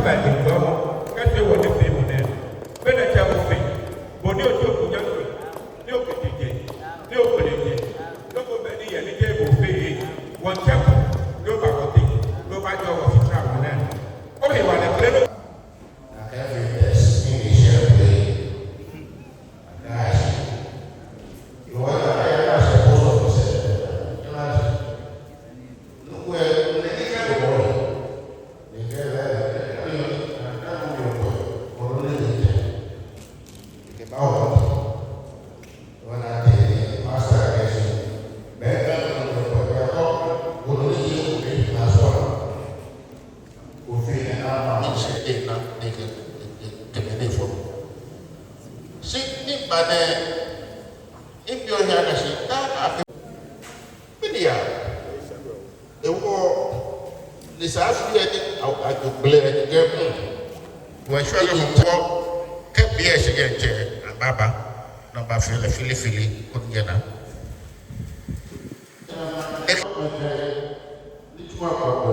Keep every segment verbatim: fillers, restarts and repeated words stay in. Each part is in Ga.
Bɛ ni gbɔmɔ, kɛji wɔnifeemɔ nɛɛ, bɛ ni tsɛ wɔfee, bɔ ni ojo kunya nɔ, ni okɛtee jɛ, ni okpele jɛ, nɔ ko bɛ ni yɛ ni jeee bo fee, wɔtsɛ ko, ni oba wɔteŋ, ni obajɔɔ wɔfitsra wɔnaa. Oyiwaladɔŋŋ. Like every test, English play. Guys, you want to, I am not supposed to say that. You know, look where, shi ni ba nɛɛ, ni bi ohiɛ akɛ shi ta afi. Midiya, ewɔ, ni sa afi yɛ ni a, ajo kpele yɛ ni jɛ kun. Wɔ shwɛ lɛ mɔ kɔ, kɛ bi yɛ shi jɛ jɛ, ababa, nɔ ba fili, fili, fili, kun jɛ na. Ni tuma kɔ kɔ.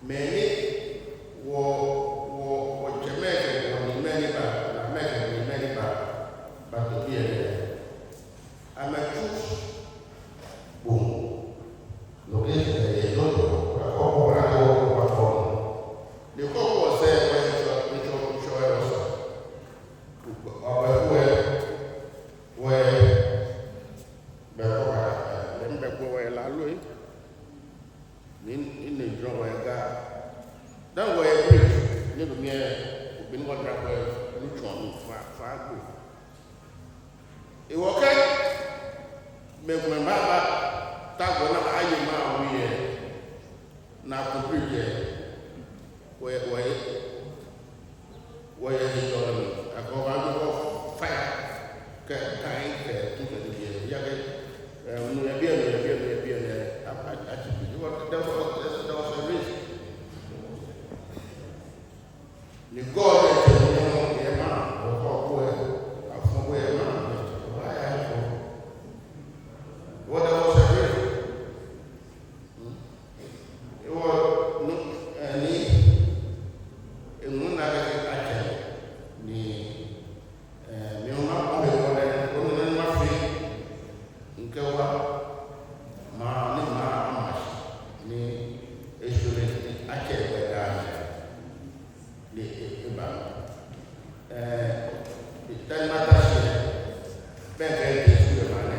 Mɛni wɔ, wɔ, wɔtsɛmɛi kɛ wɔnyɛmimɛi ni ba, wɔnyɛmimɛi kɛ wɔnyɛmimɛi ni ba, bato biɛ nɛɛ. Amɛtsu bo. Location yɛ nɔ ko, akɔ ko, akɔ ko, akɔ ko. Ni kɔ ko sɛɛ, wɔyɛ tsɔ, ni tsɔ, ni tsɔ yɛ wɔsɛɛ. Ɔbɛ ko yɛ, wɔyɛ, bɛ ko ka, bɛ ko wɔyɛ la lo yɛ. Ni, ni, ni jɔ wɔyɛ ga. Dani wɔyɛ bridge, ni do miɛ, obi ni wɔdara wɔyɛ, ni tsɔ ni fa, fa ko. Ewɔ kɛ, mɛ ko mɛ ba ba, ta ko na aye ma wi yɛ, na ko bridge yɛ, wɔyɛ, wɔyɛ. Wɔyɛ ni jɔɔ ni, akɔ wa jɔ fire. Kɛ, kɛ, kɛ, tu kɛ ni biɛ, ya kɛ, eh, nu yɛ biɛ, nu yɛ biɛ, nu yɛ biɛ, nɛ, a, a, a, ti bi, what, that was, that was a risk. Ni God, eh, tɛ ni yɛ ma, wɔ kɔ ko, eh, a fɔ ko, eh, ma, wɔ ya ko. What, that was a risk. Hmm? Ewɔ nu, eh, ni, eŋu na kɛ atsɛ, ni, eh, mi hu ma kɔ mi kɔ lɛ, koni nɔ ni mafee, mikɛ wa, ma, ni ma, ma shi, ni, esho ni, atsɛ bɛ daa ni, ni, e, eba. Eh, ni tɛ ni mata shi, bɛ kɛ, ni, shi bɛ ma nɛ.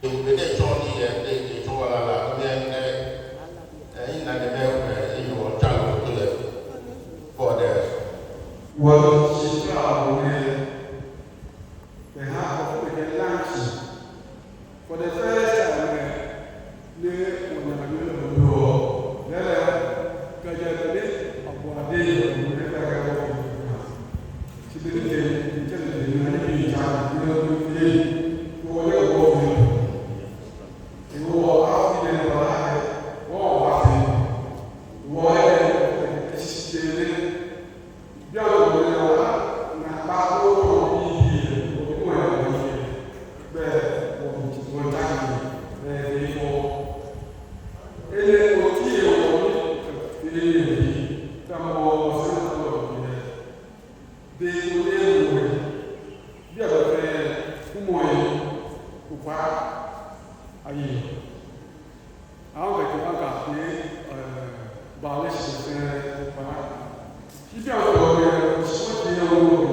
Ewɔ bɛ nɛ tsɔ ni yɛ, nɛ, nɛ tsɔ wala la, nɛ, nɛ, eh, ina nɛ mɛ, eh, iyo, tsalo, to yɛ, for the. Wɔ shi ka wɔ nɛ, bɛ ha kɔ fɔ bɛ kɛ lunch. For the first time, eh, nɛ, wɔ na bi lɛ, wɔ, lɛ, lɛ, ka ja bɛ nɛ, abɔ ade, wɔ nɛ, ka ja wɔ. Be ko ni ewo wɛ. Biɛ bɛ fɛɛ, kumɔ yɛ, okpa, ayi. Awo kɛ kɛ anka ni, eh, ba lɛ shi fɛɛ, okpa. Shi biɛ ko yɛ, shi ko ti yɛ wo.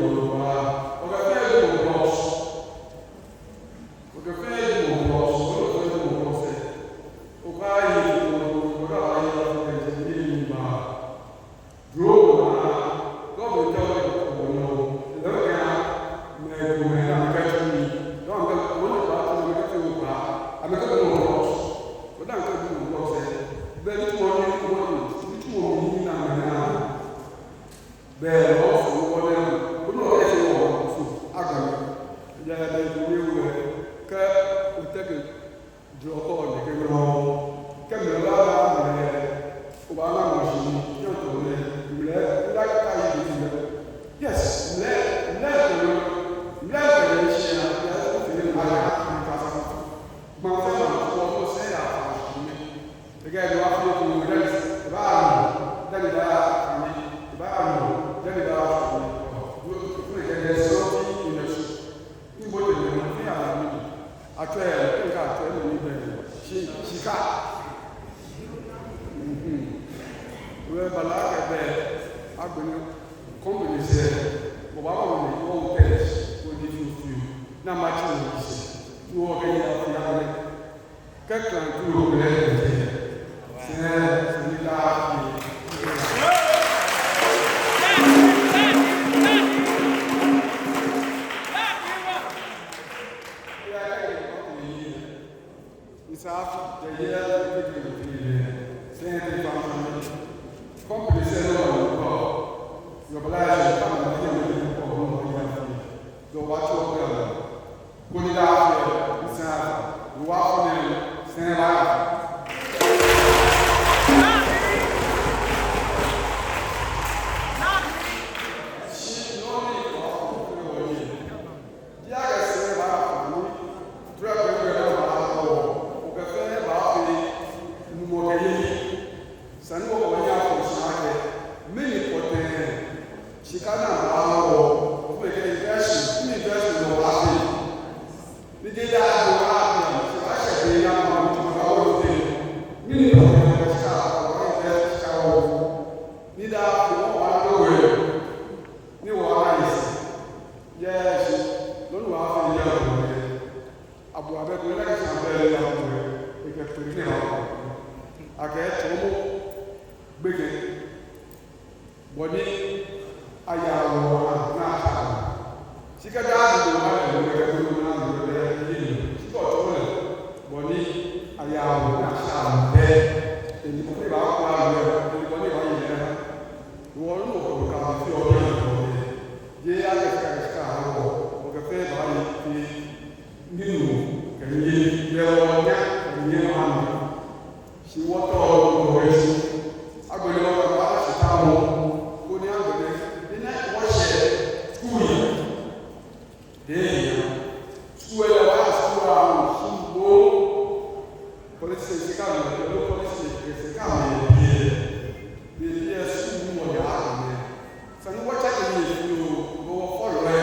Wɔbaawo mɛi ni wɔwo tɛlɛ, wɔdi fiofio, ni amɛtsi wɔyi shi, ni wɔkɛ yi afia lɛ. Kɛ Klante lɛ kɛɛ, sɛɛ, sɛɛ ni daa fi. Mister Afi, the year twenty twenty-three, sɛɛ tɛ fa mɔ. Company sɛɛ nɔ wa nɔ. Your blind, come and hear me, come and hear me. Dɔ wa tsɔ kɛ. Koni daa fi, sɛɛ, wa fo ni, sɛɛ la. Shi nɔ ni wa fo ni wɔ yi. Diɛŋtsɛ sɛɛ ba fo ni, trɛ kɛ kɛ ba fo, okɛ fɛɛ ba fee, numɔ kɛ yi. Sani wɔkɛ wɔnaa fo shi akɛ, mɛni pɔtɛɛ, shika ni ba wɔ, ofee kɛ investment, ni investment lɛ ba fee. Ni je daa do ba fee, shi ba shɛ be ya ma, ni tuma ba wɔ fee. Mɛni pɔtɛɛ, shika, wɔ invest shika wɔ. Ni daa fo wɔ wa do wɛ. Ni wɔ ana yi shi. Yes, nɔ ni wɔfee yɛ wɔ nɛɛ. Abu abɛ ko lɛ kɛ shan bɛ lɛ ya wɔ nɛɛ. Ekɛ kpiri ni wɔ. Akɛ tsɔɔmɔ gbekɛ. Bɔ ni aya wɔ na, na sha. Shi kɛ daa do wɔ lɛ, wɔ kɛ do na, wɔ lɛ yi. Shi kɛ tsɔɔmɔ lɛ. Bɔ ni aya wɔ na sha bɛ. Eni bɔ ni ba kɔ lɛ, eni bɔ ni ba yi lɛ. Wɔ nɔ ko ka fi ɔ ya wɔ nɛɛ. Yɛ ya kɛ shika kɛ shika ha wɔ, okɛ fɛɛ ba yi fi ninu kɛ nii yɛ wɔ nya kɛ nii yɛ wɔ anu. Shi wɔtɔ wɔ wɔ shi. Agbɛnɛ wɔkɛ ba shi ta wɔ. Koni agbɛnɛ, ni na wɔshɛ skul yɛ. Dee ya. Skul lɛ wa skul a shi bo. Police station ka mɛ, police station ka mɛ biɛ. Biɛ biɛ skul mɔ ya mɛ. Sani wɔtsake nii fioo, bo wɔ fɔlɔi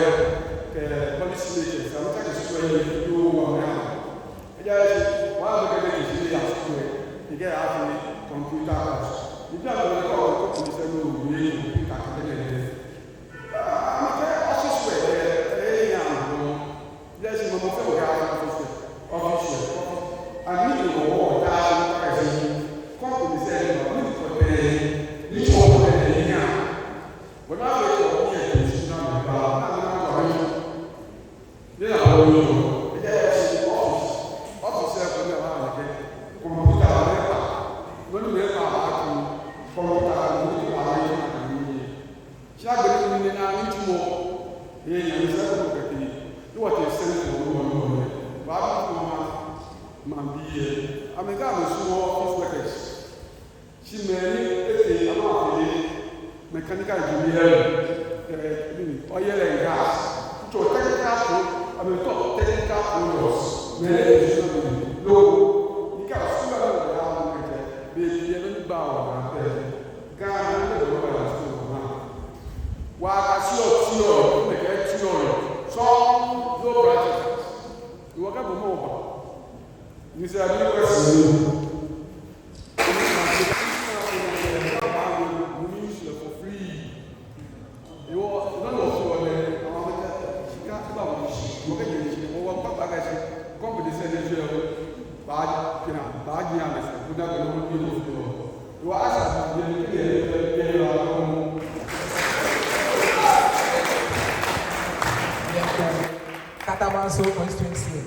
kɛ police station, sani wɔtsake skul nii fioo wɔ mɛ. Ejaakɛ wa bɛ kɛ bɛ kɛ shi ya skul, ni kɛ ya fi computer class. Ni bi a bɛ kɛ wɔ kɔ police no, ni computer kɛ bɛ. Shi agbɛnɛ ni na nitsumɔ. Ee, nyɛmi sɛɛ ko kɛkɛ. Ni wɔte sɛɛ ko wɔ wɔ wɔ. Ba bi ko ma. Maŋbii. Amɛkɛ amɛsumɔɔ office workers. Shi mɛi ni etee amɛfee mechanical engineering, eh, oil and gas. Tsɔ technical pro, amɛtɔ technical products. Mɛi ni etee sumɔɔ lɛ. Ni kɛ sumɔɔ lɛ ya mɔ kɛkɛ. Be ni yɛ ni ba wɔ na pɛ. Ghana ni bɛ wɔ ba ya sumɔɔ na. Wɔkase theory, mɛi kɛ theory. So, no practicals. Ni wɔkɛ bɔ mɔ ba. Ni sɛ ni question. Katamanso constituency.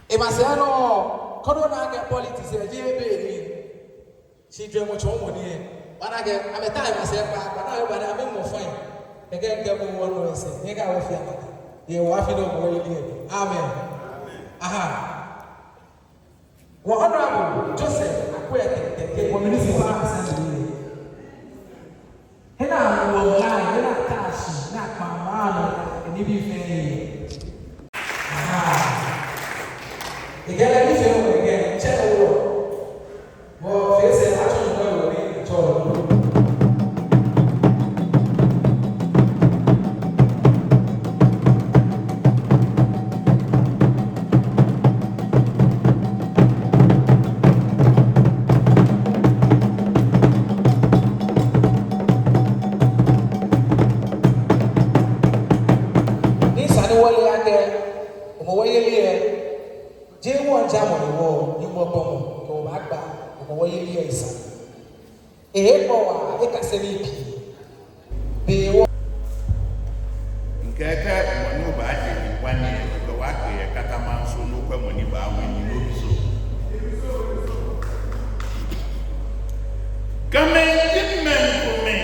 Ema sɛɛ nɔ, kɔdɔ na kɛ politics ɛ jɛ be ni. Shi jwɛŋmɔ tsɔɔmɔ ni ɛ. Bana kɛ, amɛta ema sɛɛ kpa, bana yɔ bana amɛ mɔ fine. Ekɛ kɛ mɔ wɔ nɔ ese, ni kɛ wɔ fia mata. Yɛ wɔ afi nɔ mɔ yɛ ni ɛ. Amen. Aha. Wɔ Honorable Joseph Akwete, the, the Municipal Assembly. Hena wɔ ŋa, hena tashi, na kpama no, eni bi fɛɛ. Aha. Ekɛ lɛ bi fɛɛ wɔ, ekɛ, tsɛ wɔ. Wɔ fɛɛ sɛɛ, atsɔ nɔ wɔ ni, atsɔ. Wɔyeli yɛ sane. Ehe kpɔ waa, ekase nii pii. Be wɔ. Mikɛɛ kɛ mɔ ni obaaje ni wane, kɛ wɔkpe yɛ katamanso nɔ kwɛ mɔ ni baawie nii nɔ bi so. Gamɛi ji mɛi komɛi.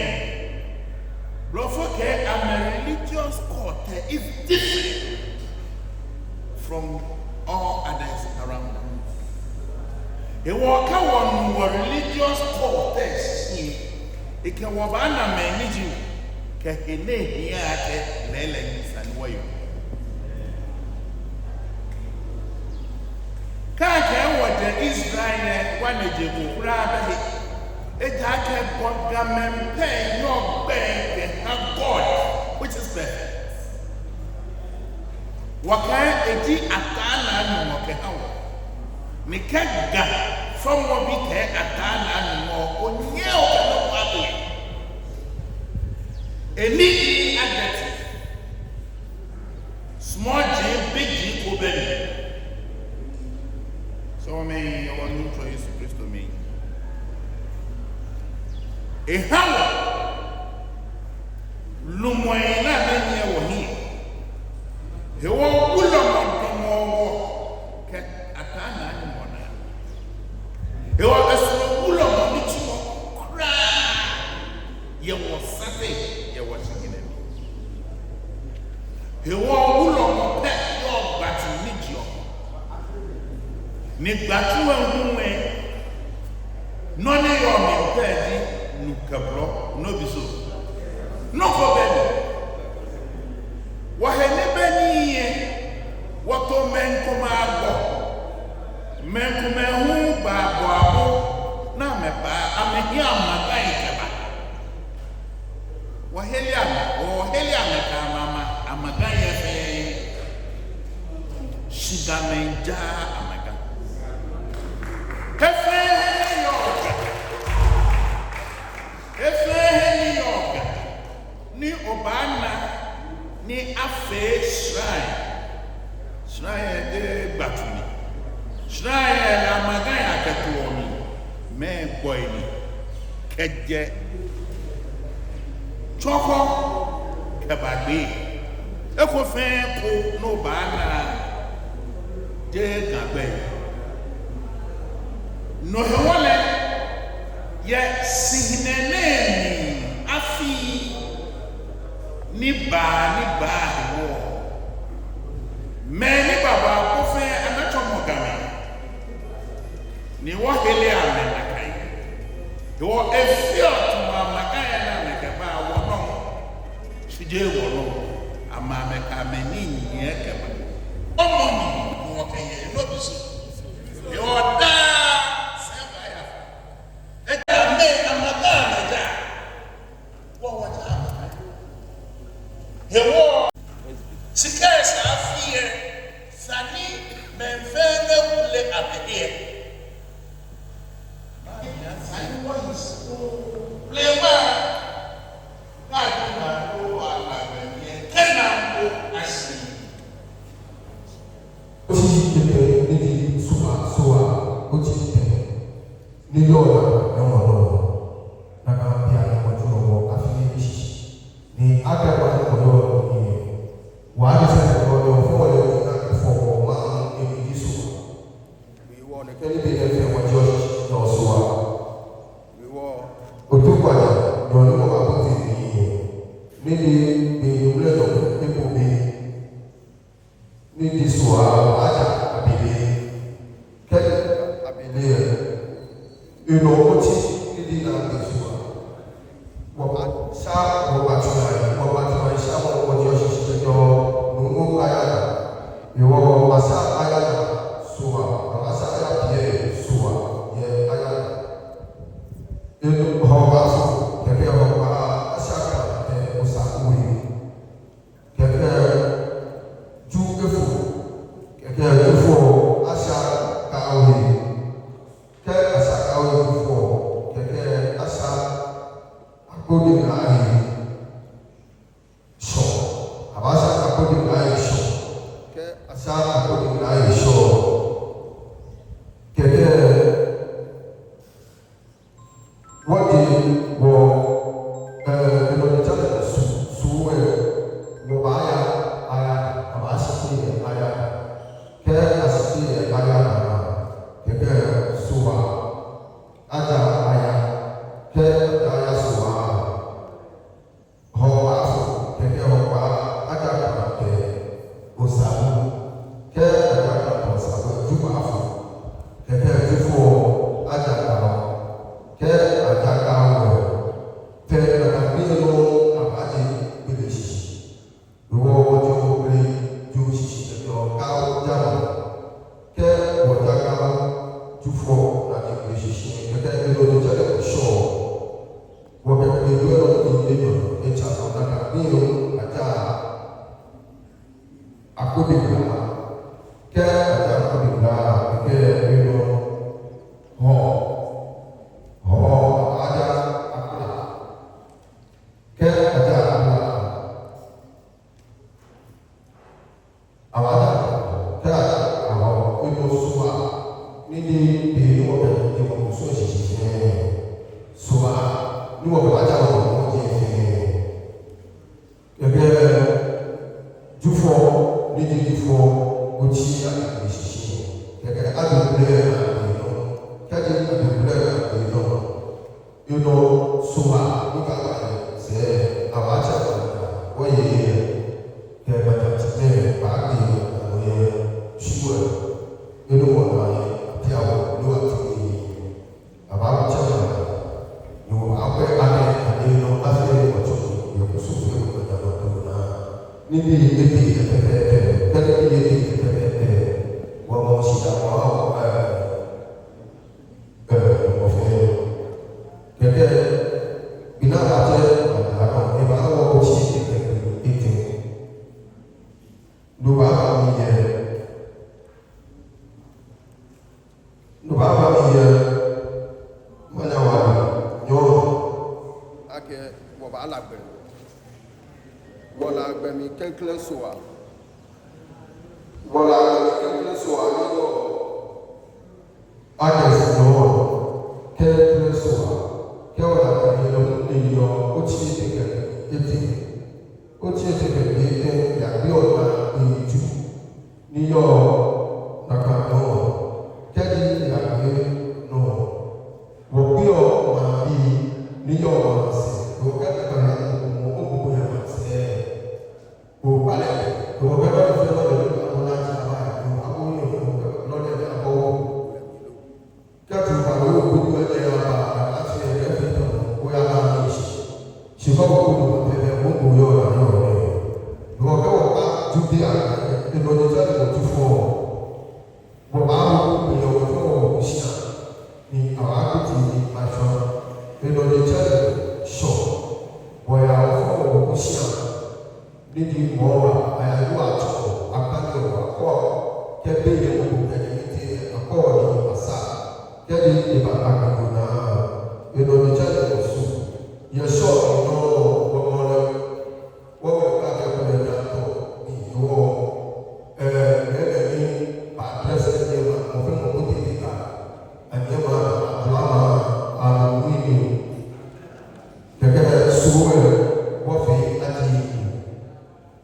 Blɔfo kɛɛ amɛ religious culture is different from all others around. Hewɔ kɛ wɔnu wɔ religious culture shishi, ekɛ wɔ baana mɛi ni ji wɔ, kɛ he ni ehiaa akɛ lɛɛlɛŋ esa ni wɔye. Kɛ akɛɛ wɔjɛ Israel lɛ, wɔnɛ je ko kwraa bɛ he. Ejaakɛ Gamɛi pɛ yɔɔ gbɛ kɛha God, which is perfect. Wɔkɛɛ eji Ataa Naa Nyɔŋmɔ kɛha wɔ. Ni kɛ Ga fɔmɔbi kɛɛ Ataa Naa Nyɔŋmɔ, onyɛɛɛ okɛ nɔ ko ato he. Enii ji adjective. Small g, big G ko bɛ mli. Sɔɔmɔ yɛ wɔ Nuŋtsɔ Yesu Kristo mli. Eha wɔ lumɔi ni amɛnyiɛ wɔhiɛ. Hewɔ wulɔmɔ damɔɔ wɔ kɛ Ataa Naa Nyɔŋmɔ naa. Hewɔ esoro wulɔmɔ nitsumɔ kwraa yɛ wɔsate yɛ wɔshishi nɛɛ mli. Hewɔ wulɔmɔ pɛ yɔɔ gbatsu ni jeɔ. Ni gbatsu lɛ hu lɛ, nɔ ni yɔɔ mli pɛ ji nu kɛ blɔ, no bi so. Nɔ ko bɛ mli. Wɔhe ni bɛ nii lɛ, wɔto mɛi komɛi agbɔ. Mɛi komɛi hu baa bɔ abo, ni amɛba, amɛhiɛ amagai kɛba. Wɔhele amɛ, wɔhele amɛ kɛ amɛ, amɛ, amagai lɛ fɛɛ. Shi Gamɛi jaaa amagai. He fɛɛ he ni yɔɔ Ga. He fɛɛ he ni yɔɔ Ga. Ni obaana ni afee shrine. Shrine lɛ jeee gbatsu ni. Shrine lɛ amagai akɛtoɔ mli. Mɛi gbɔi ni. Kɛjɛ Chorkor kɛba Gbee. Eko fɛɛ eko ni obaana jeee Ga gbɛi. No hewɔ lɛ, yɛ shihilɛ nɛɛ mli afii ni baa ni baa hewɔ, mɛi ni baba ko fɛɛ anatsɔmɔ Gamɛi, ni wɔhele amɛ nakai. Hewɔ efeɔ tamɔ amagai lɛ ni amɛkɛbaa wɔnɔ. Shi jeee wɔnɔ, amɛ amɛkɛ amɛnii nyiɛ kɛba. Omɔ mi, wɔkɛyɛ nɔ bi so. Hewɔ daa sɛɛ baaya fɔ. Ejaakɛ amɛ, amɛkɛ amɛjaa. Wɔ wɔjaa amɛkɛ. Hewɔ, shi kɛ esa afee lɛ, esa ni mɛi fɛɛ ni kule amɛhe lɛ. Otsitsi kɛkɛ ni ji Sowah, Sowah, otsitsi kɛkɛ ni yɔɔ Naka, yɛ wɔnɔ. Nakai bianɛ wɔjɔɔ wɔ afi lɛ shishi. Ni akɛ wɔjɔɔ wɔ nii, wɔjɔɔ sɛɛ wɔjɔɔ fɔ wɔ lɛ ni akɛ fɔ wɔ maŋ ni ji Sowah. Wɔ nɛkɛ nibii nɛɛ fɛɛ wɔjɔɔ shishi yɛ Sowah. Wɔ Otukwaja, nyɔɔŋ ni wɔbabote nii. Ni ji be ni wulɛ nɔ, ni ko be. Ni ji Sowah, aja Abele. Kɛ Abele lɛ, enɔ oti ni ji Naa Abele Sowah. Wɔbasa, wɔbatsua, wɔbatsua, wɔbasa, wɔjɔɔ shishi jɔɔ, nɔ ko aya. Ni wɔbasa aya Sowah, wɔbasa aya pie Sowah, yɛ aya. Enɔ Hɔgbaa fo, kɛkɛ Hɔgbaa asa kɛ Osa Ohe. Kɛkɛ Ju efo, kɛkɛ Ju fo asa Ga Ohe. Kɛ asa Ga Ohe fo, kɛkɛ asa Agbodi Ga Ohe. Shɔ. Abasa Agbodi Ga Ohe Shɔ. Kɛ asa Agbodi Ga Ohe Shɔ, kɛkɛ Akodeblaa. Kɛ aja Akodeblaa, kɛkɛ enɔ Hɔɔ. Hɔɔ, aja Akola. Kɛ aja Akola, abaja Hɔɔ. Kɛ aja Hɔɔ, enɔ Sohaa. Ni ji be ni wɔkɛ, ni wɔkusum shishi fɛɛ. Sohaa, ni wɔkɛbaja wɔkusum shishi fɛɛ. Kɛkɛ Jufɔ, ni ji Jufɔ, otsi Adoblɛ shishi. Kɛkɛ Adoblɛ naa be nɔ. Kɛji Adoblɛ naa be nɔ, enɔ Sohaa, ni kaba lɛ sɛɛ, abatsɛ wɔna, wɔyɛ, kɛ maja tsi nɛɛ, baabi wɔna wɔyɛ, tsuɛ, enɔ wɔna yɛ, ati awɔ, ni wɔti yɛ. Abaatsɛ wɔna, ni wɔbaakwɛ akɛ, ani nɔ afee wɔtsɔ, yɛ kusum fɛɛ wɔkɛja wɔtoo naa. Nibii etɛ pɛpɛɛpɛ, kɛ nibii etɛ pɛpɛɛpɛ, wɔmɔ shidaa wɔha wɔ, ɛɛ, ɛɛ, wɔ fɛɛ. Kɛkɛ, bi ni abatsɛ wɔna nɔ, ebaawo otsi etɛ kɛ etɛ. No baaba mli yɛ. No baaba mli yɛ. Manya wale nyɔɔŋ akɛ wɔbaala gbɛ. Wɔla gbɛ mli klɛŋklɛŋ Sohaa. Wɔla gbɛ mli klɛŋklɛŋ Sohaa ni yɔɔ August nyɔɔŋ klɛŋklɛŋ Sohaa. Kɛ wɔla gbɛ mli lɛ, ni yɔɔ otsi etɛ kɛ etɛ. Otsi etɛ kɛ etɛ, yagbe ɔ naa be etɛ. Ni yɔɔ nakai nɔ, kɛji eyagbe nɔ, wɔkpeɔ maŋbii ni yɔɔ maŋsɛɛ, wɔkɛ nakai nɔ, mɔ ko mɔ ko yɛ maŋsɛɛ. Okpale, wɔkɛ nɔ fɛɛ nɔ lɛ, wɔna tsi aba, wɔkɛ nɔ lɛ aba wɔ. Kɛ tsu ba loo, kuku lɛ aba, afi lɛ, afi tamɔ, oya na ni shi. Shi ba kuku lɛ, pɛpɛ, mɔ ko yɔɔ na yɔɔ nɛ. Wɔkɛ wɔkpa Judea, enɔ ni tsɛ ni wɔtsu fɔ. Wɔbaawo kuku lɛ, wɔfɔ wɔ shia. Ni awa kuti ni ashɔ. Enɔ ni tsɛ ni shɔ. Wɔya wɔfɔ wɔ shia. Ni ji mɔ wa, aya yɔ atsɔ, akpani wɔ akɔ, kɛ be yɛ mɔ ko kɛ ni mite akɔ ni asa, kɛ ni eba akpani naa, enɔ ni tsɛ ni wɔsu, yɛ shɔ ni nɔ, wɔmɔ lɛ, wɔmɔ lɛ kɛ kulɛ ni atɔ, ni wɔ, ɛɛ, mɛmɛ ni, ba dress ni ma, mɔ fɛɛ mɔ ko te ni ka, ani ma, atla ma, alu ni ni, kɛkɛ suru wɛ, wɔfee ati,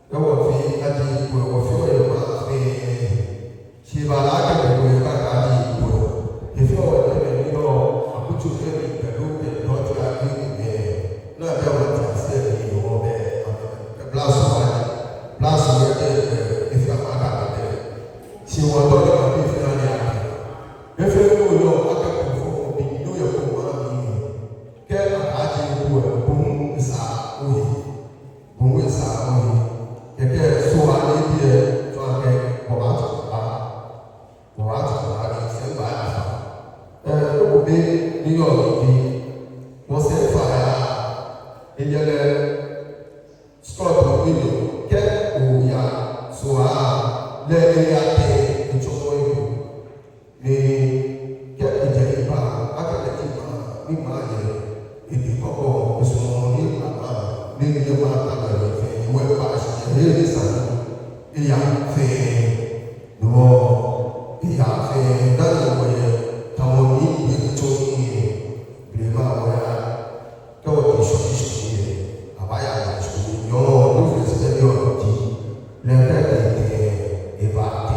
Kɛ wɔfee ati kpo, wɔfee wɔyɛ maŋ fɛɛ. Shi ba la kɛ kpo yɛ kaka ati kpo. Efee wɔyɛ mɛi ni yɔɔ akutso fɛɛ mli kɛ loo kɛ tɔ ti ati kpo. Naa bɛ wɔte aseɛ ni wɔbɛ. Kɛ blasu wa ni. Blasu yɛ kɛ, kɛ, efee ama kaka kɛ. Shi wɔtɔ ni wɔbi fɛɛ ni ati. Efee ko yɔɔ akɛ kpo fɔ kpo bi ni yɔɔ yɛ kpo maŋ mli. Kɛ aka ati kpo, kpo esa ohe. Bɔn we sa ohe. Kɛkɛ Sohaa ni biɛ tsɔ akɛ wɔbaatsɔ kaba. Wɔbaatsɔ kaba ni sɛɛ baayafa. Ɛɛ, okpɛ ni yɔɔ ni bi. Wɔsɛɛ faya. Eyɛ lɛ stop ni yɔɔ. Kɛ oya Sohaa lɛ eya tɛ etsɔ mɔ eko. Ni kɛ ejɛ eba, akɛ lɛ ji maŋ, ni maŋ yɛ, ebi kɔkɔ, esumɔɔ ni eba, ni ni yɛ maŋ ta lɛ fɛɛ, ni wɔ eba shi yɛ, ni ni sa ni, eya fɛɛ, ni wɔ, eya fɛɛ, dani wɔyɛ, tamɔ ni, ni tsɔ ni, blema wɔya, Kɛ wɔte shɔshi shɔshi lɛ, abaaya shɔshi nyɔɔŋ, difference lɛ ni yɔɔ ji, lɛ kɛ tete, eba tɛ,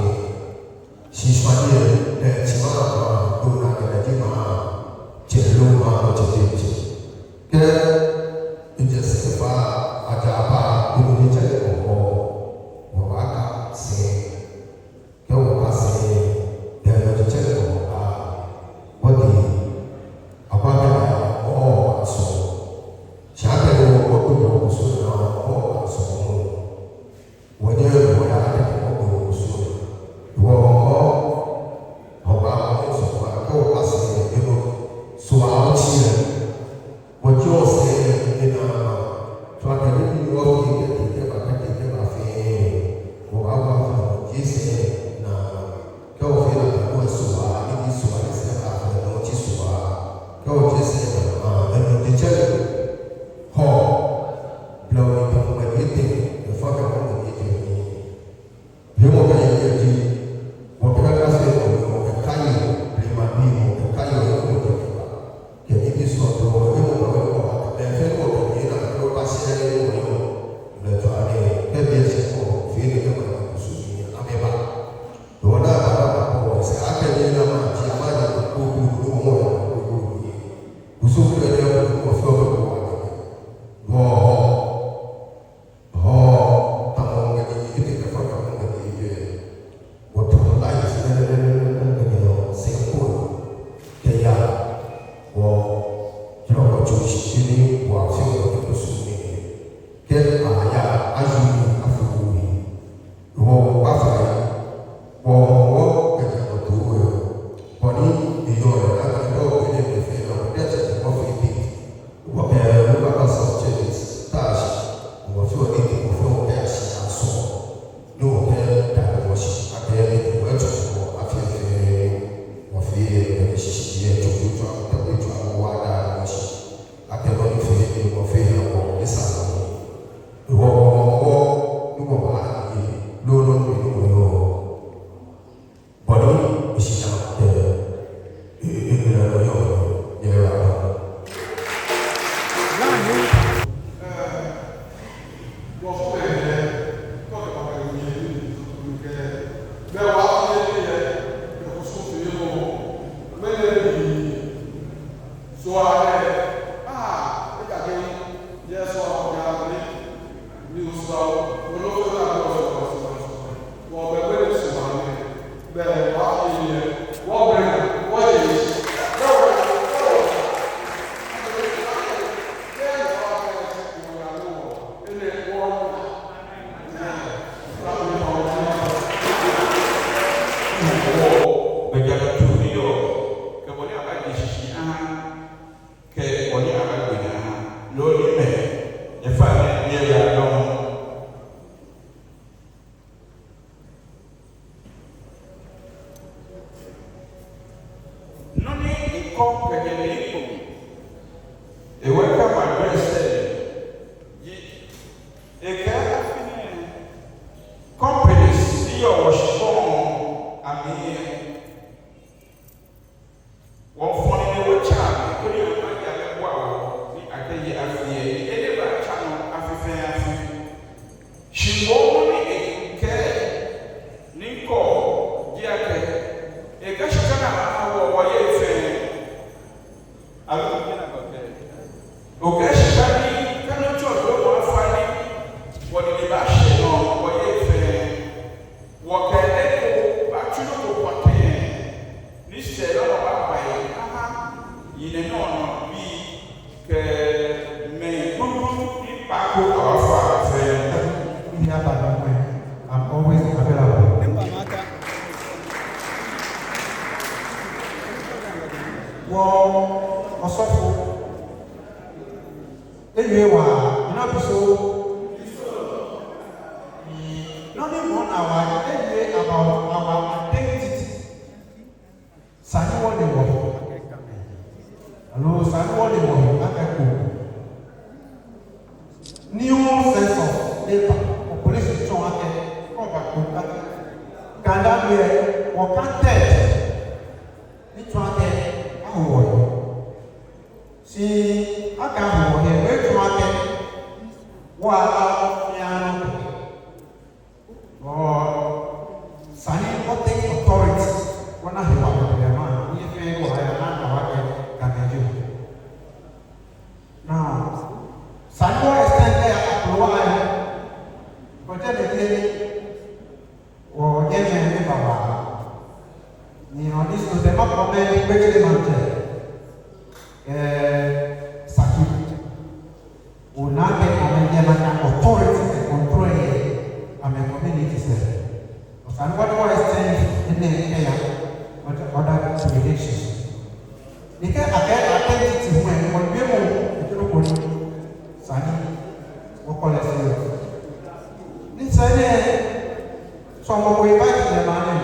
Bɛ ja ka tu ni yɔɔ, kɛ bɔ ni abaaje shishi aha, kɛ bɔ ni abaagbe naa, loo ni mɛi, nyɛfaa nyɛ, nyɛyaa dɔŋŋ. Nɔ ni ekɔ kɛjɛ mli ekoŋŋ, e welcome address lɛ ji, ekɛɛ afi nɛɛ, companies ni yɔɔ wɔshikpɔŋ amli lɛ, wɔfɔɔ nine wɔtsaa amɛ koni amɛba amɛbua wɔ ni akɛye afi lɛ, ni ele baatsa nɔ afi fɛɛ afi. Shi moŋ nɔ ni ekɛɛ ni ekɔ ji akɛ, ekɛɛ shika ni aha wɔ, wɔye fɛɛ. Okɛɛ shika ni kɛ nɔ tsɔ do wɔ afa ni wɔnine baashɛ nɔ, wɔye fɛɛ. Wɔkɛ eko baatsu nɔ ko pɔtɛɛ ni sɛɛ lɛ wɔbaabaye aha yinɔ nɔ bii kɛ mɛi kroko ni baako abaafɔ fɛɛ. Ni aba na mwe, I'm always available. Wɔ osɔfo, ewie waa, ina biso. Nɔ ni mɔ na wa, ewie about our identity. Esa ni wɔle wɔhe. Aloo esa ni wɔle wɔhe akɛ Kpone. New sense of labor, population tsɔɔ akɛ, kɛ oba Kpone kɛkɛ, Ga Dangme lɛ, wɔka third. Ni tsɔɔ akɛ, awo wɔhe. Shi akɛ awo wɔhe, be tsɔɔ akɛ, wɔ ala fɛɛ nɔ. Wɔ, esa ni wɔ take authority, wɔna hewalɛ lɛ ma, ni fɛɛ wɔya na na wa kɛ Ga Dangme. Now, esa ni wɔ extend kɛya Aklowa lɛ, because jɛmɛ ji wɔjɛmɛ ni baba. Ni on this note, makɔ mɛi ni gbɛkɛ lɛ maŋtsɛ, eh, Saki. Ona akɛ amɛyɛ nakai authority kɛ control yɛ amɛ community lɛ. Esa ni wɔ, wɔ extend enɛ kɛya other, other jurisdictions. Ni kɛ akɛɛ identity hu lɛ, wɔbiɔ mɔ, ekɛ nɔ ko ni esa ni wɔkɔ lɛ serious. Ni sane lɛ, sɔɔmɔ ko invite lɛ ma nɛ.